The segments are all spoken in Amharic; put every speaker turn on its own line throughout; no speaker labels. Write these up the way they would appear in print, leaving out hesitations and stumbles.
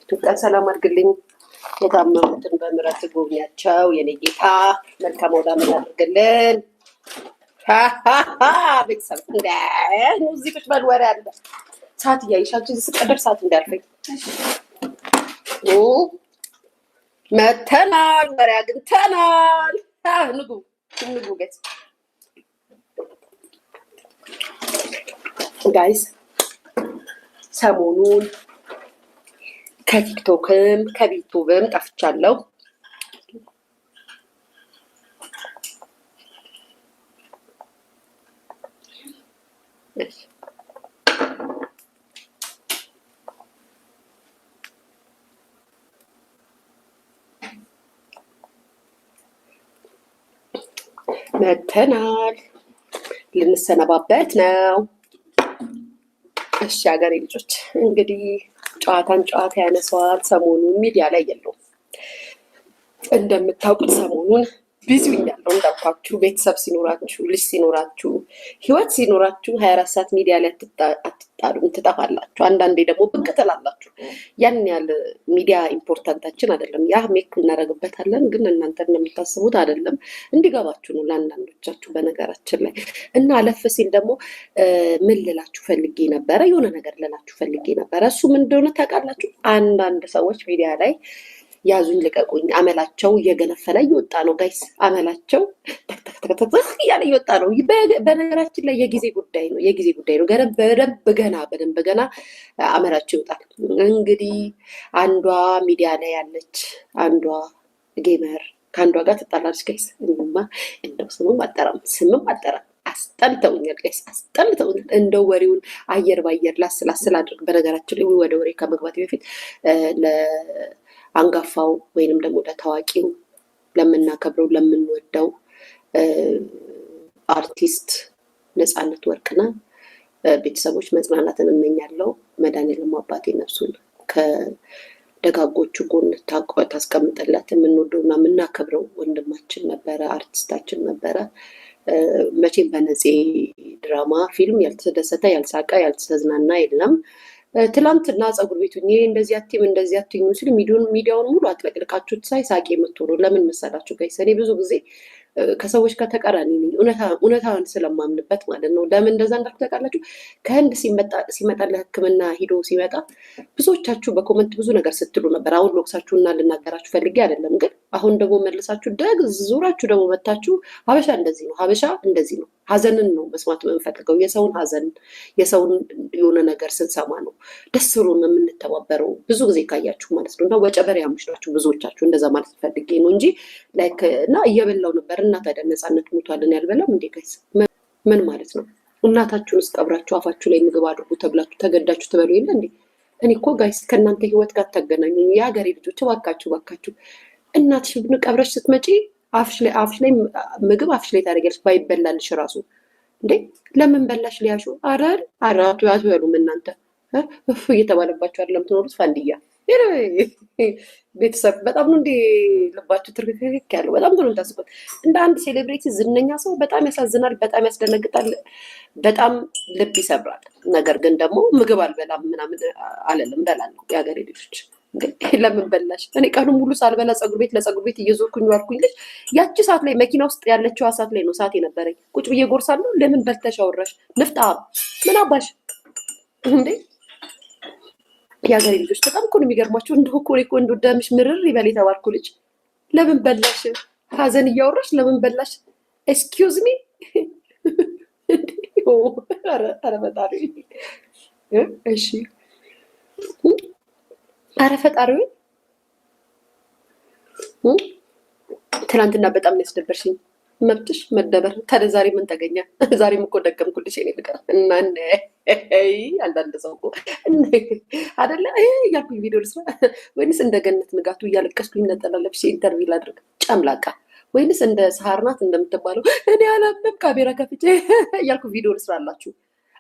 ኢትዮጵያን ሰላም አድርግልኝ። የታመሙትን በምሕረት ጎብኛቸው። የኔ ጌታ መልካም ወዳ ምን አድርግልን። ቤተሰብ እንደ እዚህ ቁጭ በል፣ ወሬ አለ። ሰዓት እያየሽ አንቺ ስቀደር ሰዓት እንዳያልፈኝ። መተናል፣ ወሬ አግኝተናል። ንጉ ንጉ guys guys ሰሞኑን ከቲክቶክም ከዩቱብም ጠፍቻለሁ። መተናል፣ ልንሰነባበት ነው። እሺ ሀገሬ ልጆች እንግዲህ ጨዋታን ጨዋታ ያነሳዋል። ሰሞኑን ሚዲያ ላይ የለውም እንደምታውቁት፣ ሰሞኑን busy ሆኛለሁ እንዳልኳችሁ። ቤተሰብ ሲኖራችሁ፣ ልጅ ሲኖራችሁ፣ ህይወት ሲኖራችሁ 24 ሰዓት ሚዲያ ላይ አትጣሉም፣ ትጠፋላችሁ። አንዳንዴ ደግሞ ብቅ ትላላችሁ። ያን ያህል ሚዲያ important ኣችን አይደለም። ያ make እናደርግበታለን፣ ግን እናንተ እንደምታስቡት አይደለም። እንዲገባችሁ ነው ለአንዳንዶቻችሁ በነገራችን ላይ። እና አለፍ ሲል ደግሞ ምን ልላችሁ ፈልጌ ነበረ፣ የሆነ ነገር ልላችሁ ፈልጌ ነበረ። እሱ ምን እንደሆነ ታውቃላችሁ? አንዳንድ ሰዎች ሚዲያ ላይ ያዙኝ ልቀቁኝ አመላቸው እየገነፈለ እየወጣ ነው guys። አመላቸው ተክተክተክተክ እያለ እየወጣ ነው። በነገራችን ላይ የጊዜ ጉዳይ ነው፣ የጊዜ ጉዳይ ነው። ገና በደንብ ገና በደንብ ገና አመላቸው ይወጣል። እንግዲህ አንዷ ሚዲያ ላይ ያለች አንዷ gamer ከአንዷ ጋር ትጣላለች guys። እኔማ እንደው ስምም አጠራም ስምም አጠራም፣ አስጠልተውኛል guys፣ አስጠልተውኛል። እንደው ወሬውን አየር ባየር ላስ ላስ ላድርግ። በነገራችን ላይ ወደ ወሬ ከመግባት በፊት አንጋፋው ወይንም ደግሞ ለታዋቂው፣ ለምናከብረው፣ ለምንወደው አርቲስት ነፃነት ወርቅነህ ቤተሰቦች መጽናናትን እመኛለሁ። መድኃኒዓለም አባቴ ነፍሱን ከደጋጎቹ ጎን ታስቀምጥለት። የምንወደውና የምናከብረው ወንድማችን ነበረ፣ አርቲስታችን ነበረ። መቼም በነፄ ድራማ ፊልም ያልተደሰተ፣ ያልሳቀ፣ ያልተዝናና የለም። ትላንትና ፀጉር ቤቱ ይሄ እንደዚህ አትይም እንደዚህ አትይም ሲሉ ሚዲያውን ሙሉ አጥለቅልቃችሁት ሳይ ሳቄ የምትሆኑ ለምን መሰላችሁ guys? እኔ ብዙ ጊዜ ከሰዎች ጋር ተቃራኒ ነኝ፣ እውነታውን ስለማምንበት ማለት ነው። ለምን እንደዛ እንዳልኩ ታውቃላችሁ? ከህንድ ሲመጣ ለሕክምና ሂዶ ሲመጣ ብዙዎቻችሁ በ comment ብዙ ነገር ስትሉ ነበር። አሁን ልወቅሳችሁና ልናገራችሁ ፈልጌ አይደለም፣ ግን አሁን ደግሞ መልሳችሁ ደግ ዙራችሁ ደግሞ መታችሁ ሀበሻ እንደዚህ ነው፣ ሀበሻ እንደዚህ ነው። ሀዘንን ነው መስማት የምንፈልገው። የሰውን ሀዘን የሰውን የሆነ ነገር ስንሰማ ነው ደስ ብሎን የምንተባበረው ብዙ ጊዜ ካያችሁ ማለት ነው። እና ወጨበር ያሙች ናችሁ ብዙዎቻችሁ። እንደዛ ማለት ፈልጌ ነው እንጂ like እና እየበላው ነበር። እና ታዲያ ነፃነት ሞቷልን ያልበላም እንዴ guys? ምን ማለት ነው? እናታችሁን እስቀብራችሁ አፋችሁ ላይ ምግብ አድርጉ ተብላችሁ ተገዳችሁ ትበሉ የለ እንዴ? እኔ እኮ guys ከእናንተ ህይወት ጋር ታገናኙ። የሀገሬ ልጆች እባካችሁ እባካችሁ፣ እናትሽ ቀብረሽ ስትመጪ አፍሽ ላይ አፍሽ ላይ ምግብ አፍሽ ላይ ታደርጊያለሽ፣ ባይበላልሽ ራሱ። እንዴ ለምን በላሽ ሊያሹ አረ አረ አትበሉም እናንተ። እፍ እየተባለባችሁ አይደለም ትኖሩት። ፋንድያ ቤተሰብ በጣም ነው እንዴ ልባችሁ ትርክክክ ያለው? በጣም ነው የምታስቡት። እንደ አንድ celebrity ዝነኛ ሰው በጣም ያሳዝናል፣ በጣም ያስደነግጣል፣ በጣም ልብ ይሰብራል። ነገር ግን ደግሞ ምግብ አልበላም ምናምን አለልም፣ እበላለሁ። የሀገሬ ልጆች ለምን በላሽ? እኔ ቀኑን ሙሉ ሳልበላ ፀጉር ቤት ለፀጉር ቤት እየዞርኩኝ ዋልኩኝ። ልጅ ያቺ ሰዓት ላይ መኪና ውስጥ ያለችዋ ሰዓት ላይ ነው ሰዓት የነበረኝ። ቁጭ ብዬ ጎርሳለሁ። ለምን በልተሽ አወራሽ? ንፍጣ ምን አባሽ እንዴ? የሀገሬ ልጆች በጣም እኮ ነው የሚገርማቸው። እንደው እኮ እኔ እኮ እንደው ደምሽ ምርር ይበል የተባልኩ ልጅ ለምን በላሽ? ሀዘን እያወራሽ ለምን በላሽ? Excuse me። ኧረ ፈጣሪ፣ እሺ፣ ኧረ ፈጣሪ፣ ትናንትና በጣም ነው ያስደበርሽኝ። መብትሽ መደበር። ታዲያ ዛሬ ምን ተገኘ? ዛሬም እኮ ደገምኩልሽ የኔ ፍቅር። እና አንዳንድ ሰው እኮ አይደለ እያልኩኝ ቪዲዮ ልስራ ወይንስ እንደ ገነት ንጋቱ እያለቀስኩኝ ነጠላ ለብሼ interview ላድርግ? ጨምላቃ። ወይንስ እንደ ሰሃርናት እንደምትባለው እኔ አላምንም ካሜራ ከፍቼ እያልኩ ቪዲዮ ልስራላችሁ?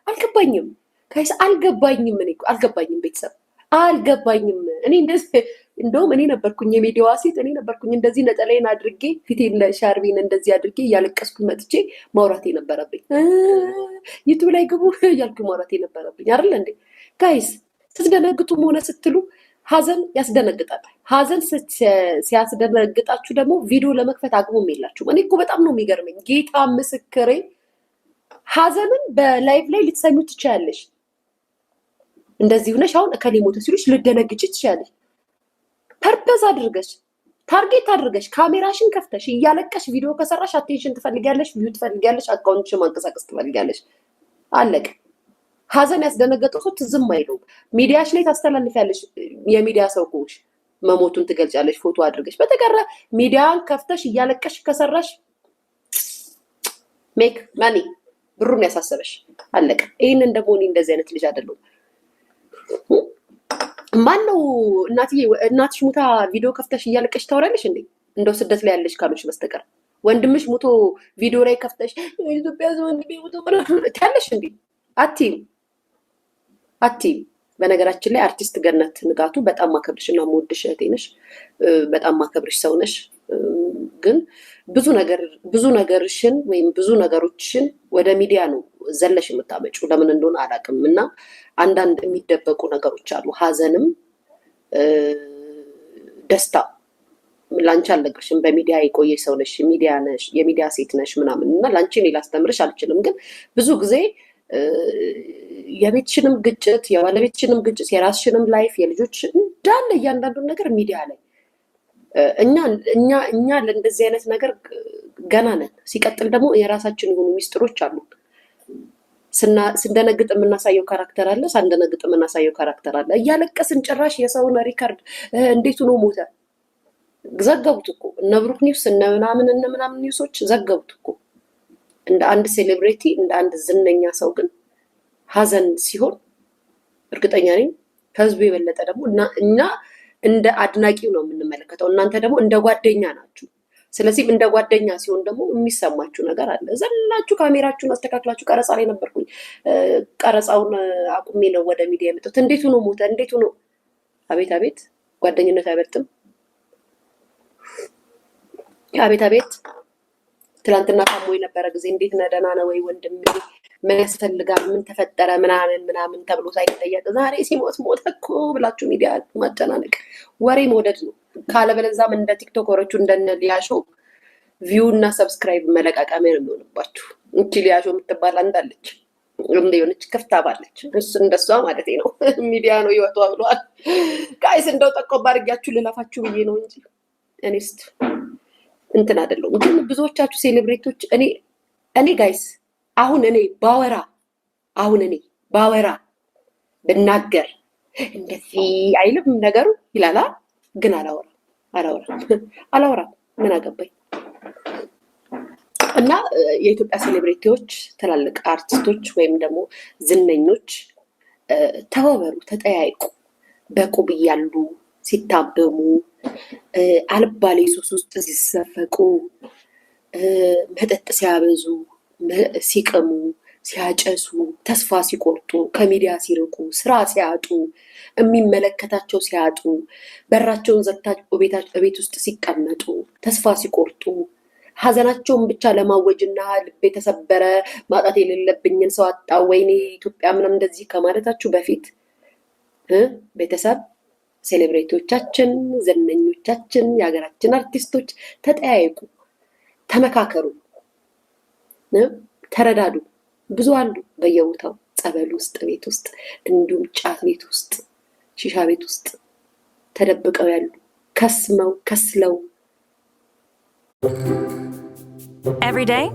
አልገባኝም guys፣ አልገባኝም። እኔ አልገባኝም፣ ቤተሰብ አልገባኝም። እኔ እንደዚህ እንደውም እኔ ነበርኩኝ የሚዲያዋ ሴት፣ እኔ ነበርኩኝ እንደዚህ ነጠላዬን አድርጌ ፊቴን ሻርቤን እንደዚህ አድርጌ እያለቀስኩኝ መጥቼ ማውራት የነበረብኝ፣ YouTube ላይ ግቡ እያልኩኝ ማውራት የነበረብኝ አይደል እንዴ guys? ስትደነግጡም ሆነ ስትሉ ሀዘን ያስደነግጣል። ሀዘን ሲያስደነግጣችሁ ደግሞ ቪዲዮ ለመክፈት አቅሙም የላችሁም። እኔ እኮ በጣም ነው የሚገርመኝ። ጌታ ምስክሬ፣ ሀዘንን በ live ላይ ልትሰሚ ትችያለሽ። እንደዚህ ሆነሽ አሁን እከሌ ሞተ ሲሉሽ ልደነግጭ ትችያለሽ። Purpose አድርገሽ፣ target አድርገሽ፣ ካሜራሽን ከፍተሽ እያለቀሽ ቪዲዮ ከሰራሽ attention ትፈልጊያለሽ፣ view ትፈልጊያለሽ፣ account ሽን ማንቀሳቀስ ትፈልጊያለሽ። አለቀ። ሀዘን ያስደነገጠው ሰው ትዝም አይለውም። ሚዲያሽ ላይ ታስተላልፊያለሽ። የሚዲያ ሰው ከሆንሽ መሞቱን ትገልጫለሽ ፎቶ አድርገሽ። በተቀረ ሚዲያን ከፍተሽ እያለቀሽ ከሰራሽ make money፣ ብሩን ያሳሰበሽ፣ አለቀ። ይህንን ደግሞ እኔ እንደዚህ አይነት ልጅ አይደለሁም። ማን ነው እናትዬ፣ እናትሽ ሙታ ቪዲዮ ከፍተሽ እያለቀሽ ታወራለሽ እንዴ? እንደው ስደት ላይ ያለሽ ካልሆንሽ በስተቀር ወንድምሽ ሙቶ ቪዲዮ ላይ ከፍተሽ ኢትዮጵያ ወንድሜ ሙቶ ትያለሽ እንዴ? አትይም፣ አትይም። በነገራችን ላይ አርቲስት ገነት ንጋቱ፣ በጣም ማከብርሽ እና የምወድሽ እህቴ ነሽ። በጣም ማከብርሽ ሰው ነሽ። ግን ብዙ ነገር፣ ብዙ ነገርሽን ወይም ብዙ ነገሮችሽን ወደ ሚዲያ ነው ዘለሽ የምታመጪው፣ ለምን እንደሆነ አላውቅም። እና አንዳንድ የሚደበቁ ነገሮች አሉ። ሀዘንም ደስታ ላንቺ አልነግርሽም። በሚዲያ የቆየሽ ሰው ነሽ፣ ሚዲያ ነሽ፣ የሚዲያ ሴት ነሽ ምናምን እና ላንቺ እኔ ላስተምርሽ አልችልም። ግን ብዙ ጊዜ የቤትሽንም ግጭት፣ የባለቤትሽንም ግጭት፣ የራስሽንም life፣ የልጆች እንዳለ እያንዳንዱን ነገር ሚዲያ ላይ እኛ ለእንደዚህ አይነት ነገር ገና ነን። ሲቀጥል ደግሞ የራሳችን የሆኑ ሚስጥሮች አሉ። ስንደነግጥ የምናሳየው character አለ፣ ሳንደነግጥ የምናሳየው character አለ። እያለቀስን ጭራሽ የሰውን record እንዴት ሆኖ ሞተ ዘገቡት እኮ፣ እነ ብሩክ ኒውስ፣ እነ ምናምን እነ ምናምን news ኦች ዘገቡት እኮ። እንደ አንድ celebrity፣ እንደ አንድ ዝነኛ ሰው ግን ሀዘን ሲሆን እርግጠኛ ነኝ ከህዝቡ የበለጠ ደግሞ እኛ እንደ አድናቂው ነው የምንመለከተው። እናንተ ደግሞ እንደ ጓደኛ ናችሁ። ስለዚህም እንደ ጓደኛ ሲሆን ደግሞ የሚሰማችሁ ነገር አለ። ዘላችሁ ካሜራችሁን አስተካክላችሁ ቀረጻ ላይ ነበርኩኝ፣ ቀረጻውን አቁሜ ነው ወደ ሚዲያ የመጣሁት። እንዴት ሆኖ ሞተ? እንዴት ሆኖ? አቤት አቤት፣ ጓደኝነት አይበልጥም። አቤት አቤት፣ ትላንትና ታሞ የነበረ ጊዜ እንዴት ነህ፣ ደህና ነህ ወይ ወንድሜ፣ ምን ያስፈልጋል፣ ምን ተፈጠረ፣ ምናምን ምናምን ተብሎ ሳይጠየቅ ዛሬ ሲሞት ሞተ እኮ ብላችሁ ሚዲያ ማጨናነቅ ወሬ መውደድ ነው። ካለበለዛም እንደ ቲክቶከሮቹ እንደነ ሊያሾ view እና subscribe መለቃቀሚያ ነው የሚሆንባችሁ። እቺ ሊያሾ የምትባል አንድ አለች፣ እንደ የሆነች ክፍታ ባለች፣ እሱ እንደሷ ማለት ነው። ሚዲያ ነው ህይወቷ ብለዋል። Guys፣ እንደው ጠቆም አድርጊያችሁ ልለፋችሁ ብዬ ነው እንጂ እኔስት እንትን አይደለሁም። ግን ብዙዎቻችሁ celebrity ዎች እኔ guys አሁን እኔ ባወራ ብናገር እንደዚህ አይልም ነገሩ ይላላ። ግን አላወራም፣ አላወራም፣ አላወራም። ምን አገባኝ? እና የኢትዮጵያ celebrity ዎች፣ ትላልቅ አርቲስቶች ወይም ደግሞ ዝነኞች ተባበሩ፣ ተጠያይቁ። በቁብ እያሉ ሲታመሙ፣ አልባሌ ሱስ ውስጥ ሲዘፈቁ፣ መጠጥ ሲያበዙ፣ ሲቅሙ፣ ሲያጨሱ፣ ተስፋ ሲቆርጡ፣ ከሚዲያ ሲርቁ፣ ስራ ሲያጡ፣ የሚመለከታቸው ሲያጡ፣ በራቸውን ዘግተው ቤት ውስጥ ሲቀመጡ፣ ተስፋ ሲቆርጡ፣ ሀዘናቸውን ብቻ ለማወጅና ልቤ የተሰበረ፣ ማጣት የሌለብኝን ሰው አጣ፣ ወይኔ ኢትዮጵያ ምናምን እንደዚህ ከማለታችሁ በፊት ቤተሰብ፣ celebrity ዎቻችን፣ ዝነኞቻችን፣ የሀገራችን አርቲስቶች ተጠያይቁ፣ ተመካከሩ፣ ተረዳዱ። ብዙ አሉ በየቦታው ጸበል ውስጥ፣ ቤት ውስጥ፣ እንዲሁም ጫት ቤት ውስጥ፣ ሺሻ ቤት ውስጥ ተደብቀው ያሉ ከስመው ከስለው።
Every day,